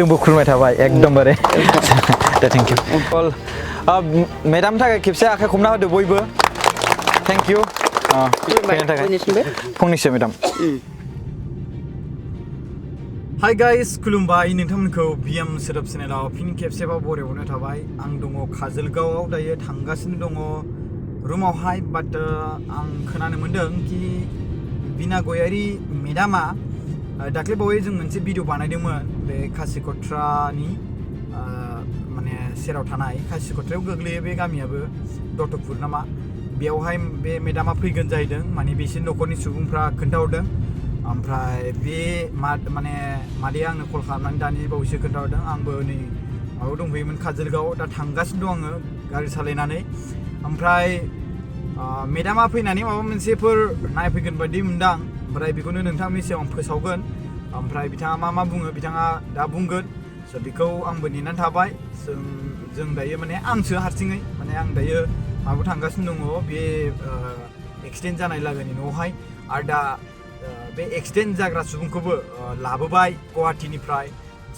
जोंबो खुलुमबाय थाबाय एकदमबारे दे थेंक इउ मेडाम थाखाय खेबसे आखाइ खमना होदो बयबो थेंक इउ फैनो थाखाय फंनैसो मेडाम हाय गाइस खुलुमबाय नोंथांमोनखौ बिएम सोदोब चेनेलाव फिन खेबसेबाव बरायहरनाय थाबाय आं दङ काजलगावआव दायो थांगासिनो दङ रुमावहाय बाट आं खोनानो मोन्दों कि बिना गयारि मेडामा दाख्लै बावै जों मोनसे भिडिअ बानायदोंमोन बे खासिक'त्रानि माने सेराव थानाय खासिक'त्रायाव गोग्लैयो बे गामियाबो दतपुर नामा बेयावहाय बे मेडामा फैगोन जाहैदों माने बिसोर न'खरनि सुबुंफ्रा खोन्थाहरदों ओमफ्राय बे माने मादैया आंनो कल खालामनानै दानि बावैसो खोन्थाहरदों आंबो नै माबायाव दंफैयोमोन काजलगाव दा थांगासिनो दं आङो गारि सालायनानै ओमफ्राय मेडामा फैनानै माबा मोनसेफोर नायफैगोन बायदि मोनदां ओमफ्राय बेखौनो नोंथांनि सिगाङाव फोसावगोन ओमफ्राय बिथाङा मा बुङो बिथाङा दा बुंगोन स' बेखौ आंबो नेनानै थाबाय जों दायो माने आंसो हारसिङै माने आं दायो माबायाव थांगासिनो दङ बे एक्सिडेन्ट जानाय लागोनि न'आवहाय आरो दा बे एक्सिडेन्ट जाग्रा सुबुंखौबो लाबोबाय गुवाहाटीनिफ्राय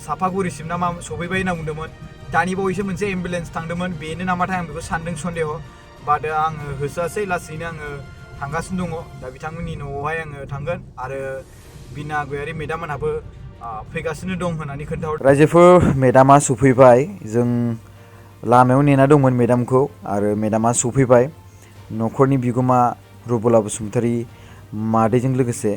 सापागुरिसिम ना मा सफैबाय होनना बुंदोंमोन दानि बावैसो मोनसे एम्बुलेन्स थांदोंमोन बेनो नामाथाय आं बेखौ सानदों सन्देह बाट आङो होसोआसै लासैनो आङो थांगासिनो दङ दा बिथांमोननि न'आवहाय आङो थांगोन आरो बिना गयारि मेडाममोनहाबो फैगासिनो दं होननानै खोन्थाहरदों रायजोफोर मेडामा सफैबाय जों लामायाव नेना दंमोन मेडामखौ आरो मेडामा सफैबाय न'खरनि बिगोमा रुबुला बसुमतारी मादैजों लोगोसे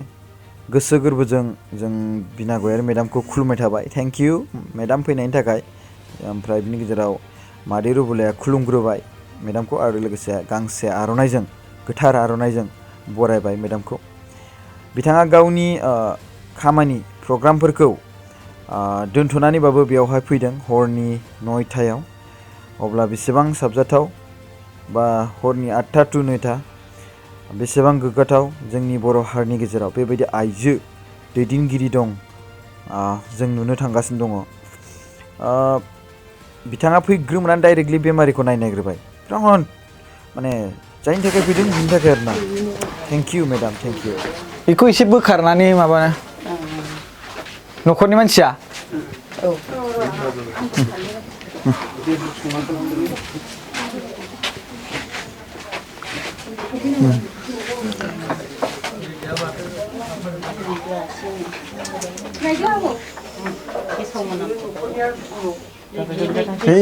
गोसो गोरबोजों जों बिना गयारि मेडामखौ खुलुमबाय थाबाय थेंक इउ मेडाम फैनायनि थाखाय ओमफ्राय बिनि गेजेराव मादै रुबुलाया खुलुमग्रोबाय मेडामखौ आरो लोगोसे गांसे आर'नाइजों गोथार आर'नाइजों बरायबाय मेडामखौ बिथाङा गावनि खामानि प्रग्रामफोरखौ दोनथ'नानैबाबो बेयावहाय फैदों हरनि 9टायाव अब्ला बेसेबां साबजाथाव बा हरनि 8टा टु 9टा बेसेबां गोग्गाथाव जोंनि बर' हारिनि गेजेराव बेबायदि आइजो दैदेनगिरि दं जों नुनो थांगासिनो दङ बिथाङा फैग्रोमोनानै डाइरेक्टलि बेमारिखौ नायग्रोबाय बिराद माने जायनि थाखाय फैदों बिनि थाखाय आरोना thank you madam thank you बेखौ एसे बोखारनानै माबा न'खरनि मानसिया औ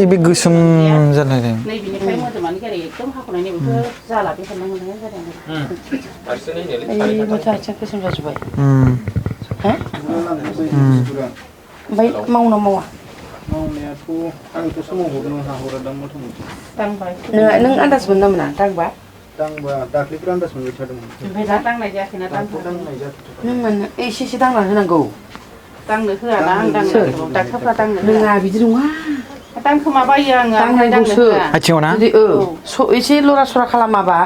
बे गोसोम जानाय नैबेनिफ्राय मोदोमानो गारि एकदम हाख'नायनि बेखौ जाला बे खालामनो मोननाय जादों बोथोर आथिं गोसोम जाजोब्बाय ओमफ्राय मावना मावा मावनायाथ' आंथ' समाव हरनो हाहरादां मथा मथि दांबाय नों आन्दाज मोनना मोना दांबा दाख्लैफोर आन्दाज मोनबाय थादोंमोन ओमफ्राय दा दांनाय जायाखैना दांनाय जायाखै नों मानो एसे दांना होनांगौ दांनो होआ ना आं दांनो डाक्टारफ्रा दांनो नङा बिदि नङा दांखोमाबायो आङो दांनांगौसो आथिङाव ना एसे लरा सरा खालामाबा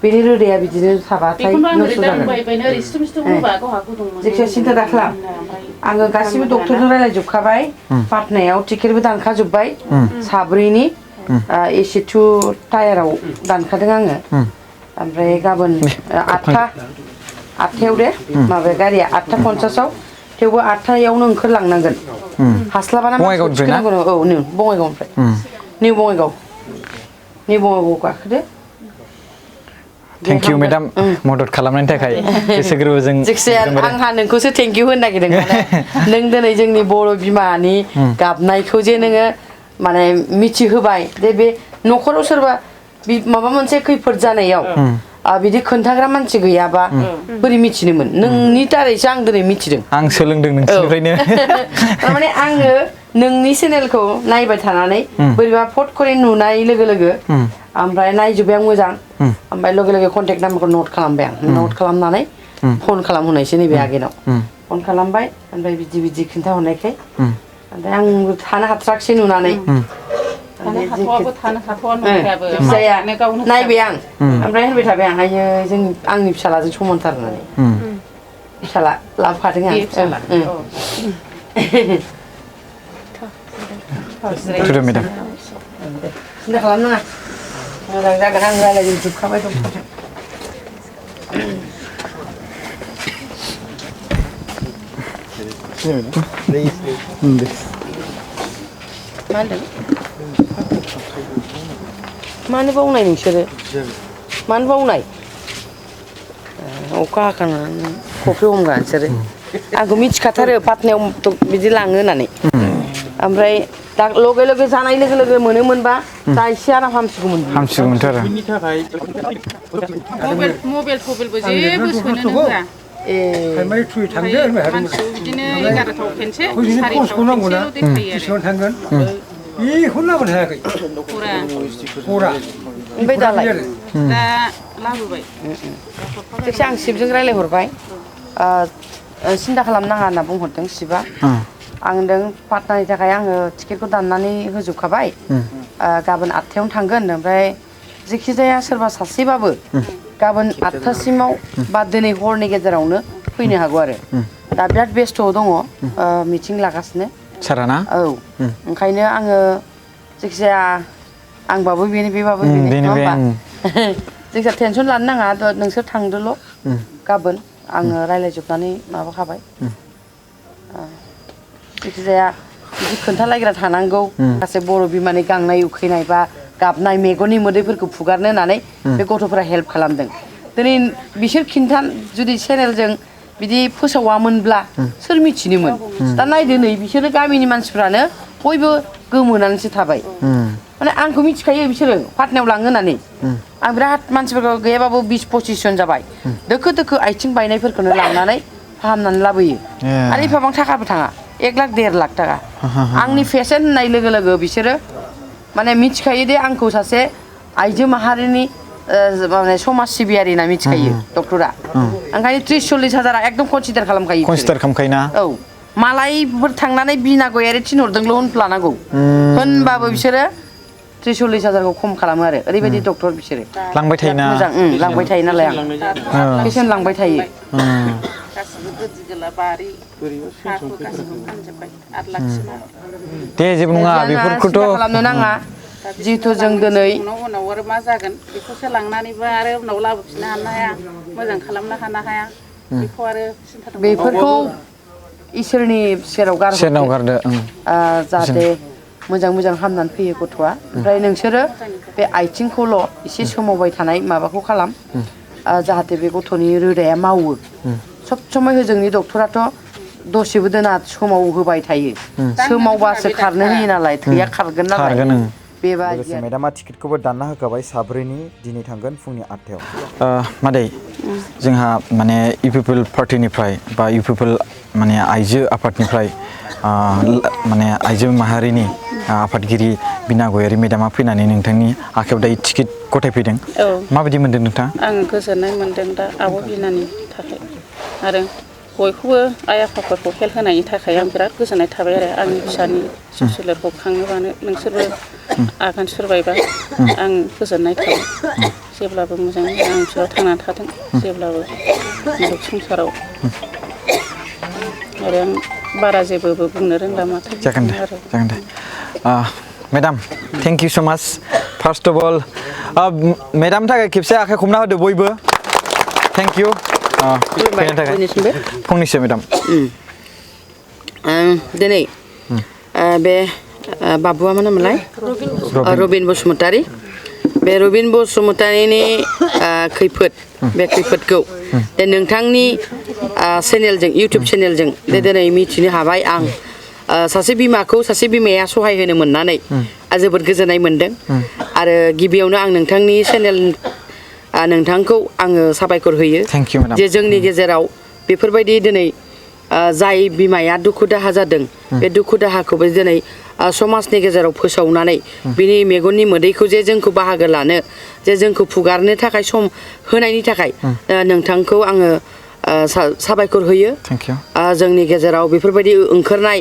बेनि रोदाया बिदिनो थाबाथाय नस्थ' जागोन जायखिया सिन्था दाखालाम आङो गासिबो डक्टरजों रायज्लायजोबखाबाय पाटनायाव टिकेटबो दानखाजोब्बाय साब्रैनि AC2 टायाराव दानखादों आङो ओमफ्राय गाबोन 8टायाव दे माबाया गारिया 8:50 थेवबो 8टायावनो ओंखारलांनांगोन हास्लाबाना थिखोनांगौ औ नै बङाइगावनिफ्राय निउ बङाइगाव गाखोदो थेंक इउ मेडाम मदद खालामनायनि थाखाय गोसो गोरबोजों जायखिजाया आंहा नोंखौसो थेंक इउ होनो नागिरदों नों दिनै जोंनि बर' बिमानि गाबनायखौ जे नोङो माने मिथिहोबाय जे बे न'खराव सोरबा माबा मोनसे खैफोद जानायाव बिदि खोन्थाग्रा मानसि गैयाबा बोरै मिथिनोमोन नोंनि दारैसो आं दिनै मिथिदों आं सोलोंदों नोंसिनिफ्रायनो थारमाने आङो नोंनि चेनेलखौ नायबाय थानानै बोरैबा फट करे नुनाय लोगो लोगो ओमफ्राय नायजोब्बाय आं मोजां ओमफ्राय लोगो लोगो कन्टेक्ट नाम्बारखौ नट खालामबाय आं नट खालामनानै फन खालामहरनायसै नैबे आगेनाव फन खालामबाय ओमफ्राय बिदि खिन्थाहरनायखाय ओमफ्राय आं थानो हाथाराखिसै नुनानै जाया नायबाय आं ओमफ्राय होनबाय थाबाय आं आयो जों आंनि फिसालाजों समानथार होननानै फिसाला लाबोफादों आं मेडाम सिन्था खालामनाङा मोजां जागोन आं रायज्लायजोबखाबाय डक्टरजों मा होनदों मानो बावनाय नोंसोरो मानो बावनाय अखा हाखांनानै फख्रि हमगा नोंसोरो आंखौ मिथिखाथारो पाटनायाव बिदि लाङो होननानै ओमफ्राय दा लगे लगे जानाय लोगो लोगो मोनोमोनबा दा एसे आराम हामसिगौमोनथ' आरो मबाइलबो जेबो सोनोनो होआ प्राइमारि थ्रुयै थांदो मानसियाव बिदिनो 11थाव खेनसे 4थाव खेनसेल' देखायो आरो थांगोन बेखौनो लाबोनो हायाखै फरा ओमफ्राय दालाय दा लाबोबाय जायखिया आं शिबजों रायज्लायहरबाय सिन्था खालामनाङा होनना बुंहरदों शिबा आं होनदों पाटनानि थाखाय आङो टिकेटखौ दाननानै होजोबखाबाय गाबोन 8थायावनो थांगोन ओमफ्राय जेखि जाया सोरबा सासेबाबो गाबोन 8थासिमाव बा दिनै हरनि गेजेरावनो फैनो हागौ आरो दा बिराद बेस्थ' दङ मिटिं लागासिनो साराना औ ओंखायनो आङो जायखिजाया आंबाबो बेनो बेबाबो बेनो नङा होमबा जायखिजाया टेनसन लानो नाङा नोंसोर थांदोल' गाबोन आङो रायज्लायजोबनानै माबाखाबाय जायखिजाया बिदि खोन्थालायग्रा थानांगौ माखासे बर' बिमानि गांनाय उखैनाय बा गाबनाय मेगननि मोदैफोरखौ फुगारनो होननानै बे गथ'फोरा हेल्प खालामदों दिनै बिसोर जुदि चेनेलजों बिदि फोसावामोनब्ला सोर मिथिनोमोन दा नायदो नै बिसोरो गामिनि मानसिफ्रानो बयबो गोमोनानैसो थाबाय माने आंखौ मिथिखायो बिसोरो पाटनायाव लाङो होननानै आं बिराद मानसिफोरखौ गैयाबाबो 20-25 जन जाबाय दोखो दोखो आथिं बायनायफोरखौनो लांनानै फाहामनानै लाबोयो आरो एफाबां थाखाबो थाङा 1 लाख 1.5 लाख थाखा आंनि पेसेन्ट होननाय लोगो लोगो बिसोरो माने मिथिखायो दे आंखौ सासे आइजो माहारिनि माने समाज सिबियारि होनना मिथिखायो डक्टरा ओंखायनो 30-40 हाजारा एकदम कनसिडार खालामखायो ना औ मालायफोर थांनानै बिना गयारि थिनहरदोंल' होनफ्लानांगौ होनबाबो बिसोरो 30-40 हाजारखौ खम खालामो आरो ओरैबायदि डक्टर बिसोरो लांबाय थायोना मोजां लांबाय थायो नालाय आं पेसेन्ट लांबाय थायो गासिबो गोदि गोला बारि हाखौ गासिबो फानजोब्बाय 8 लाखसिम दे जेबो नङा बेफोरखौथ' खालामनो नाङा जिहेथु जों दिनै उनाव आरो मा जागोन बेखौसो लांनानैबो आरो उनाव लाबोफिननो हानो हाया मोजां खालामनो हाया बेखौ आरो बेफोरखौ इसोरनि सेराव गारदो जाहाथे मोजां हामनानै फैयो गथ'आ ओमफ्राय नोंसोरो बे आथिंखौल' एसे सोमावबाय थानाय माबाखौ खालाम जाहाथे बे गथ'नि रोदाया मावो सब समय होजोंनि डक्टराथ' दसेबो दोना समाव होबाय थायो सोमावबासो खारनो होयो नालाय थैया खारगोन नालाय बेबायदि मेडामा टिकेटखौबो दानना होखाबाय साब्रैनि दिनै थांगोन फुंनि 8थायाव मादै जोंहा माने UPPL पार्टिनिफ्राय बा UPPL माने आइजो आफादनिफ्राय माने आइजो माहारिनि आफादगिरि बिना गयारि मेडामा फैनानै नोंथांनि आखायाव दायो टिकेट गथायफैदों माबायदि मोनदों नोंथाङा आं गोजोननाय मोनदों दा आब' बिनानि थाखाय आरो बयखौबो आइ आफाफोरखौ हेल्प होनायनि थाखाय आं बिराद गोजोननाय थाबाय आरो आंनि फिसानि जिउ सोलेरखौ खांनोबानो नोंसोरबो आगान सुरबायबा आं गोजोननाय थाबाय जेब्लाबो मोजाङै आं फिसायाव थांनानै थाथों जेब्लाबो मुलुग संसाराव आरो आं बारा जेबोबो बुंनो रोंला माथो जागोन दे मेडाम थेंक इउ सो माच फार्स्ट अफ अल मेडामनि थाखाय खेबसे आखाइ खबना होदो बयबो थेंक इउ फैनायनि थाखाय फंनैसो मेडाम दिनै बे बाबुआ मा नाममोनलाय रबिन बसुमतारी बे रबिन बसुमतारीनि खैफोद बे खैफोदखौ नोंथांनि चेनेलजों इउटुब चेनेलजों दिनै मिथिनो हाबाय आं सासे बिमाखौ सासे बिमाया सहाय होनो मोननानै जोबोद गोजोननाय मोनदों आरो गिबियावनो आं नोंथांनि चेनेल नोंथांखौ आङो साबायखर होयो जे जोंनि गेजेराव बेफोरबायदि दिनै जाय बिमाया दुखु दाहा जादों बे दुखु दाहाखौबो दिनै समाजनि गेजेराव फोसावनानै बिनि मेगननि मोदैखौ जे जोंखौ बाहागो लानो जे जोंखौ फुगारनो थाखाय सम होनायनि थाखाय नोंथांखौ आङो साबायखर होयो जोंनि गेजेराव बेफोरबायदि ओंखारनाय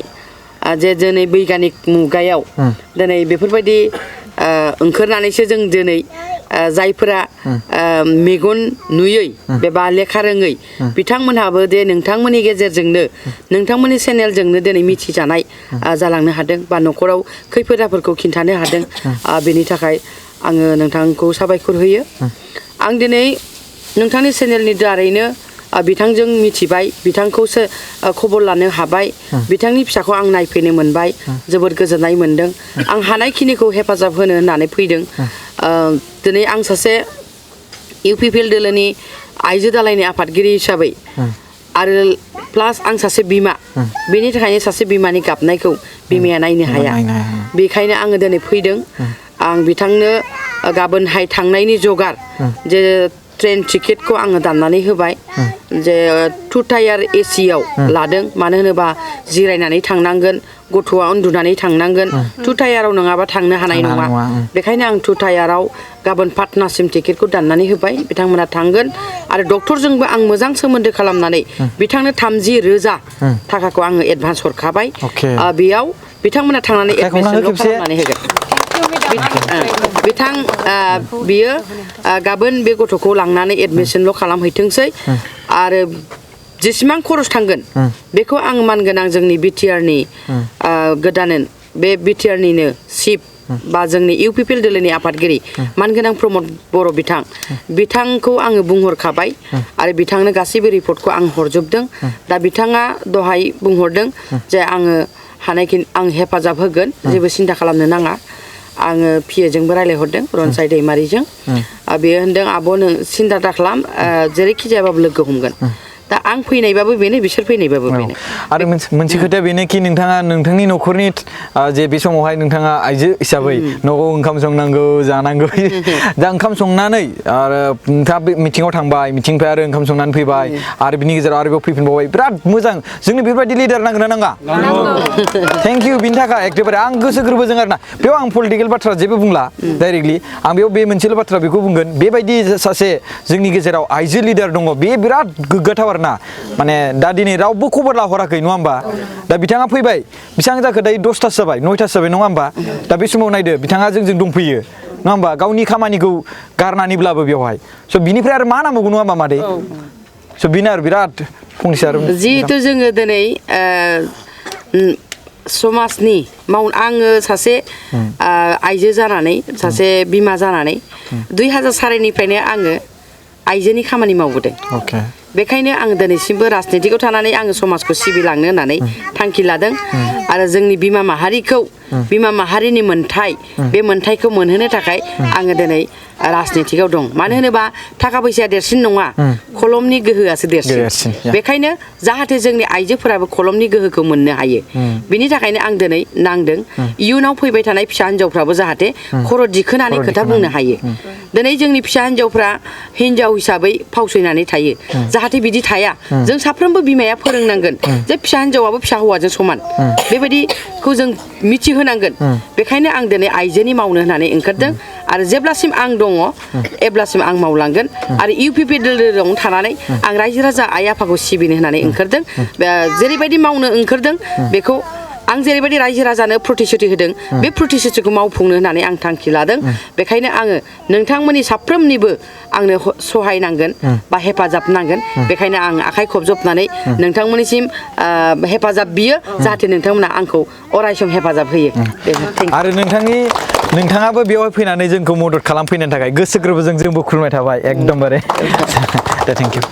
जे दिनै बैगानिक मुगायाव दिनै बेफोरबायदि ओंखारनानैसो जों दिनै जायफोरा मेगन नुयै बेबा लेखा रोङै बिथांमोनहाबो दे नोंथांमोननि गेजेरजोंनो नोंथांमोननि चेनेलजोंनो दिनै मिथिजानाय जालांनो हादों बा न'खराव खैफोद आफोदखौ खिन्थानो हादों बेनि थाखाय आङो नोंथांखौ साबायखर होयो आं दिनै नोंथांनि चेनेलनि दारैनो बिथांजों मिथिबाय बिथांखौसो खबर लानो हाबाय बिथांनि फिसाखौ आं नायफैनो मोनबाय जोबोद गोजोननाय मोनदों आं हानायखिनिखौ हेफाजाब होनो होननानै फैदों दिनै आं सासे UPPL दोलोनि आइजो दालायनि आफादगिरि हिसाबै आरो प्लास आं सासे बिमा बेनि थाखायनो सासे बिमानि गाबनायखौ बिमाया नायनो हाया बेखायनो आङो दिनै फैदों आं बिथांनो गाबोनहाय थांनायनि जगार जे ट्रेन टिकेटखौ आङो दाननानै होबाय जे 2 टायार एसियाव लादों मानो होनोबा जिरायनानै थांनांगोन गथ'आ उन्दुनानै थांनांगोन 2 टायाराव नङाबा थांनो हानाय नङा बेखायनो आं 2 टायाराव गाबोन पाटनासिम टिकेटखौ दाननानै होबाय बिथांमोना थांगोन आरो डक्टरजोंबो आं मोजां सोमोन्दो खालामनानै बिथांनो 30,000 थाखाखौ आङो एडभान्स हरखाबाय बेयाव बिथांमोना थांनानै एडमिसनल' खालामनानै होगोन बिथां बियो गाबोन बे गथ'खौ लांनानै एडमिसनल' खालामहैथोंसै आरो जेसेबां खरस थांगोन बेखौ आं मानगोनां जोंनि BTRनि गोदान बे BTRनिनो चिफ बा जोंनि UPPL दोलोनि आफादगिरि मानगोनां प्रमद बर' बिथांखौ आङो बुंहरखाबाय आरो बिथांनो गासैबो रिपर्टखौ आं हरजोबदों दा बिथाङा दहाय बुंहरदों जे आङो हानायखिनि आं हेफाजाब होगोन जेबो सिन्था खालामनो नाङा आङो PA जोंबो रायलायहरदों रनसाय दैमारिजों बेयो होनदों आब' नों सिन्था दाखालाम जेरैखि जायाबाबो लोगो हमगोन दा आं फैनायबाबो बेनो बिसोर फैनायबाबो बेनो आरो मोनसे खोथाया बेनोखि नोंथाङा नोंथांनि न'खरनि जे बे समावहाय नोंथाङा आइजो हिसाबै न'आव ओंखाम संनांगौ जानांगौ दा ओंखाम संनानै आरो नोंथाङा बे मिटिङाव थांबाय मिटिंनिफ्राय आरो ओंखाम संनानै फैबाय आरो बिनि गेजेराव आरोबाव फैफिनबावबाय बिराद मोजां जोंनो बेबायदि लिडार नांगोन ना नाङा थेंक इउ बिनि थाखाय एखेबारे आं गोसो गोरबोजों आरोना बेयाव आं पलिटिकेल बाथ्रा जेबो बुंला डाइरेक्टलि आं बेयाव बे मोनसेल' बाथ्रा बेखौ बुंगोन बेबायदि सासे जोंनि गेजेराव आइजो लिडार दङ बे बिराद गोग्गाथाव आरोना माने दा दिनै रावबो खबर लाहराखै नङा होमबा दा बिथाङा फैबाय बेसेबां जाखो दायो 10थासो जाबाय 9थासो जाबाय नङा होमबा दा बे समाव नायदो बिथाङा जोंजों दंफैयो नङा होमबा गावनि खामानिखौ गारनानैब्लाबो बेवहाय स' बिनिफ्राय आरो मा नांबावगौ नङा होमबा मादै स' बेनो आरो बिराद फंनैसो आरो जिहेतु जोङो दिनै समाजनि आङो सासे आइजो जानानै सासे बिमा जानानै 2004निफ्रायनो आङो आइजोनि खामानि मावबोदों बेखायनो आं दिनैसिमबो राजनितिकआव थानानै आङो समाजखौ सिबिलांनो होननानै थांखि लादों आरो जोंनि बिमा माहारिनि मोन्थाय बे मोन्थायखौ मोनहोनो थाखाय आङो दिनै राजनितिकआव दं मानो होनोबा थाखा फैसाया देरसिन नङा कलमनि गोहोआसो देरसिन बेखायनो जाहाथे जोंनि आइजोफोराबो कलमनि गोहोखौ मोननो हायो बिनि थाखायनो आं दिनै नांदों इयुनाव फैबाय थानाय फिसा हिन्जावफ्राबो जाहाथे खर' दिखोनानै खोथा बुंनो हायो दिनै जोंनि फिसा हिन्जावफ्रा हिन्जाव हिसाबै फावसयनानै थायो जाहाथे बिदि थाया जों साफ्रोमबो बिमाया फोरोंनांगोन जे फिसा हिन्जावाबो फिसा हौवाजों समान बेबायदिखौ जों मिथिहोनांगोन बेखायनो आं दिनै आइजोनि मावनो होननानै ओंखारदों आरो जेब्लासिम आं दङ एब्लासिम आं मावलांगोन आरो UPPL दोलोआवनो थानानै आं रायजो राजा आइ आफाखौ सिबिनो होननानै ओंखारदों जेरैबायदि मावनो ओंखारदों बेखौ आं जेरैबायदि रायजो राजानो प्रतिश्रुति होदों बे प्रतिश्रुतिखौ मावफुंनो होननानै आं थांखि लादों बेखायनो आङो नोंथांमोननि साफ्रोमनिबो आंनो सहाय नांगोन बा हेफाजाब नांगोन बेखायनो आं आखाइ खबजबनानै नोंथांमोननिसिम हेफाजाब बियो जाहाथे नोंथांमोना आंखौ अरायसम हेफाजाब होयो आरो नोंथाङाबो बेवहाय फैनानै जोंखौ मदद खालामफैनो थाखाय गोसो गोरबोजों जोंबो खुलुमनाय थाबाय एकदमबारे थेंक इउ